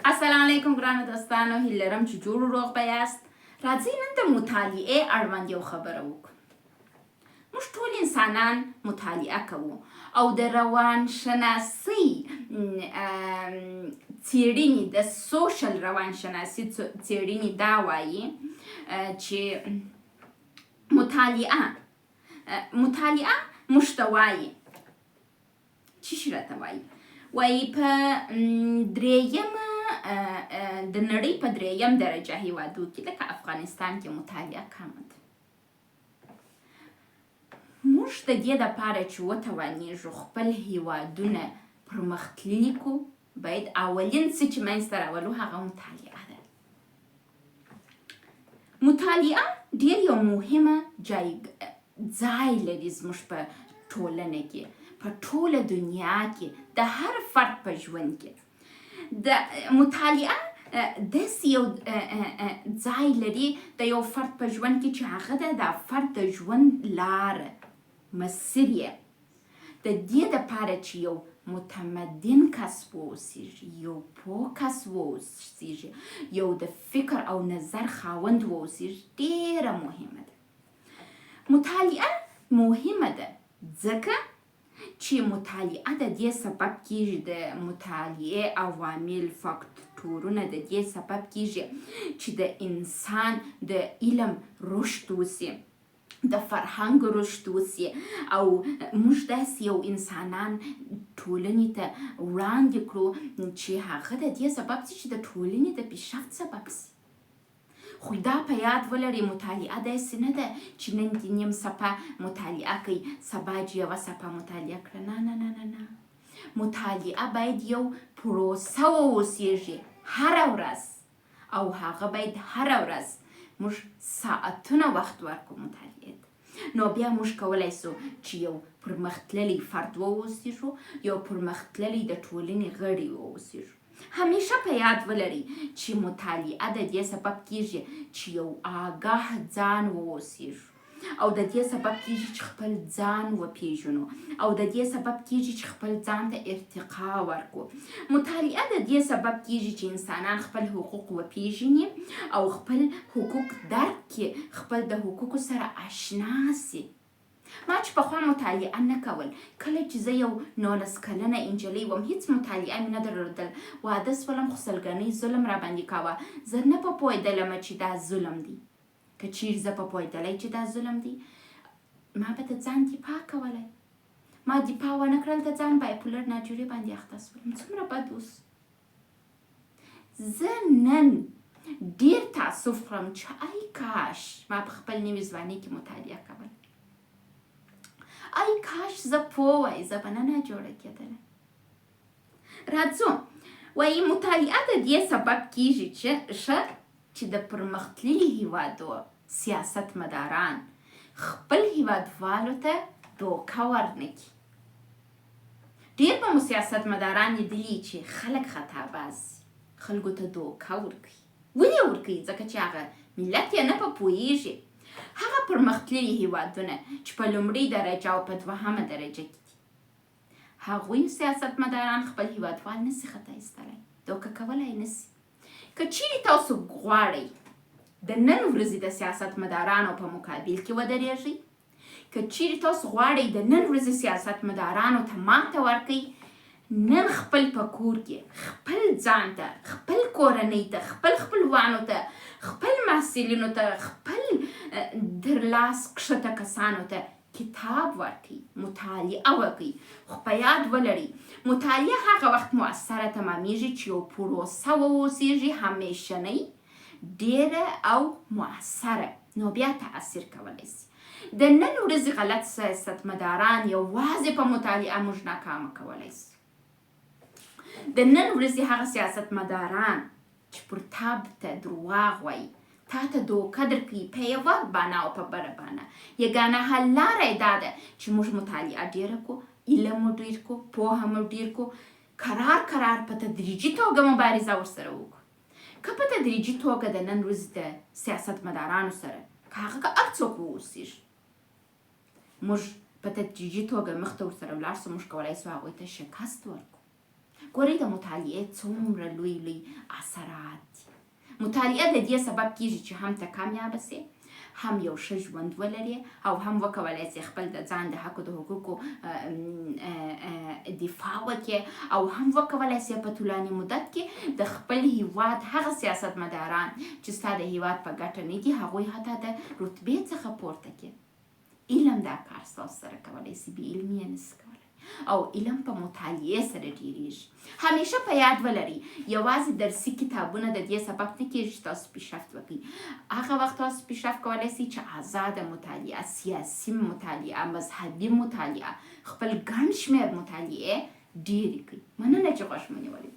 السلام علیکم ګرانو دوستانو، هیله لرم چې جوړ روغ به یاست. راځئ نن د مطالعې اړوند یو خبره وکړو. موږ ټول انسانان مطالعه کوو او د روانشناسۍ څېړنې، د سوشل روانشناسي څېړنې دا وایي چې مطالعه موږ ته وایي، چی شي راته وایي؟ وایي په درېیمه د نړۍ په درېیم درجه هیوادو کې لکه افغانستان کې مطالعه کمه ده. موږ د دې دپاره چې وتوانیږو خپل هیوادونه پرمختللي کړو، باید اولین څه چې منځته راولو هغه مطالعه ده. مطالعه ډیر یو مهمه جای ځای لري زموږ په ټولنه کې، په ټوله دنیا کې، د هر فرد په ژوند کې. د مطالعه داسې یو ځای لري د یو فرد په ژوند کې چې هغه ده د فرد د ژوند لاره، مسیر یې. د دې دپاره چې یو متمدن کس واوسیږي، یو پوه کس واوسیږي، یو د فکر او نظر خاوند واوسیږي، ډیره مهمه ده. مطالعه مهمه ده ځکه چې مطالعه د دې سبب کیږي، د مطالعې عوامل، فاکتورونه د دې سبب کیږي چې د انسان د علم رشد وشي، د فرهنګ رشد وسي او موږ داسې یو انسانان ټولنې ته وړاندې کړو چې هغه د دې سبب سي چې د ټولنې د پیشرفت سبب سي. خو دا په یاد ولرئ، مطالعه داسې نه ده چې نن دې نیم صفحه مطالعه کوي، سبا دې یوه صفحه مطالعه کړه. نه نه نه نه نه، مطالعه باید یو پروسه واوسیږي هره ورځ، او هغه باید هره ورځ موږ ساعتونه وخت ورکړو مطالعې ته. نو بیا موږ کولای سو چې یو پرمختللی فرد واوسیږو، یو پرمختللی د ټولنې غړی واوسیږو. همیشه په یاد ولرئ چې مطالعه د دې سبب کیږي چې یو آګاه ځان واوسیږو، او د دې سبب کیږي چې خپل ځان وپیژنو، او د دې سبب کیږي چې خپل ځان ته ارتقا ورکړو. مطالعه د دې سبب کیږي چې انسانان خپل حقوق وپیژني او خپل حقوق درک کړي، خپل د حقوقو سره آشنا سي. ما چې پخوا مطالعه نه کول، کله چې زه یو 19 کلنه انجلۍ وم، هیڅ مطالعه مې نه درلودل، واده سولم، خو سلګنۍ ظلم راباندې کاوه، زه نه په پوهېدلم چې دا ظلم دی. که چیرې زه په پوهېدلی چې دا ظلم دی، ما به د ځان دفاع کولی. ما دفاع ونه کړل، د ځان بایپولر ناجوړي باندې اخته سولم. څومره بد اوس. زه نن ډیر تاسف خورم چې ای کاش ما په خپل نوي ځواني کې مطالعه کول، ای کاش زه پوه وای، زه به نه ناجوړه کېدلی. راځو، وایي مطالعه د دې سبب کیږي چې ښه چې د پرمختللي هیوادو سیاست مداران خپل هیوادوالو ته دوکه ورنکړي. ډیر به مو سیاست مداران لیدلي چې خلک خطا باسي، خلکو ته دوکه ورکوي. ولې ورکوي؟ ځکه چې هغه ملت یې نه په پوهیږي. هغه پرمختللي هیوادونه چې په لومړۍ درجه او په دوهمه درجه کې دي، هغوی سیاستمداران خپل هیوادوال نسی خطا ایستلی، دوکه کولای نسی. که چیرې تاسو غواړئ د نن ورځې د سیاستمدارانو په مقابل کې ودرېږئ، که چیرې تاسو غواړئ د نن ورځې سیاستمدارانو ته ماته ورکړئ، نن خپل په کور کې خپل ځان ته، خپل کورنۍ ته، خپل خپلوانو ته، خپل محصلینو ته، خپل در لاس کښته کسانو ته کتاب ورکړئ، مطالعه وکړئ. خو په یاد ولرئ، مطالعه هغه وخت مؤثره تمامیږي چې یو پروسه واوسیږي، همیشنۍ، ډیره او مؤثره، نو بیا تاثیر کولی سي. د نن ورځې غلط سیاستمداران یوازې په مطالعه موږ ناکامه کولی سو. د نن ورځې هغه سیاستمداران چې پر تا ته درواغ وایي، تا ته دوکه درکوي په یوه بانه او په بله بانه، یګانه حل لاره یې دا ده چې موږ مطالعه ډېره کړو، علم مو ډېر کړو، پوهه مو ډېر کړو، کرار کرار په تدریجي توګه مبارزه ورسره وکړو. که په تدریجي توګه د نن ورځې د سیاستمدارانو سره، که هغه که هر څوک واوسېږي، موږ په تدریجي توګه مخته ورسره ولاړ سو، موږ کولای سو هغوی ته شکست ورکړو. ګورئ د مطالعې څومره لوی لوی اثرات دي. مطالعه د دې سبب کیږي چې هم ته کامیابه شې، هم یو ښه ژوند ولرې او هم وکولای شې خپل د ځان د حق د حقوقو دفاع وکړې او هم وکولای شې په طولاني مدت کې د خپل هیواد هغه سیاستمداران چې ستا د هیواد په ګټه نه دي هغوی حتی د رتبې څخه پورته کړې. علم دا کار ستاسو سره کولی شي، بې علمي یې نشي کولی. او علم په مطالعې سره ډیریږي. همیشه په یاد ولرئ، یوازې درسي کتابونه د دې سبب نه کیږي چې تاسو پیشرفت وکړئ. هغه وخت تاسو پیشرفت کولی شئ چې آزاده مطالعه، سیاسي مطالعه، مذهبي مطالعه، خپل ګڼ شمېر مطالعې ډېرې کړئ. مننه چې غوږ مو نیولی.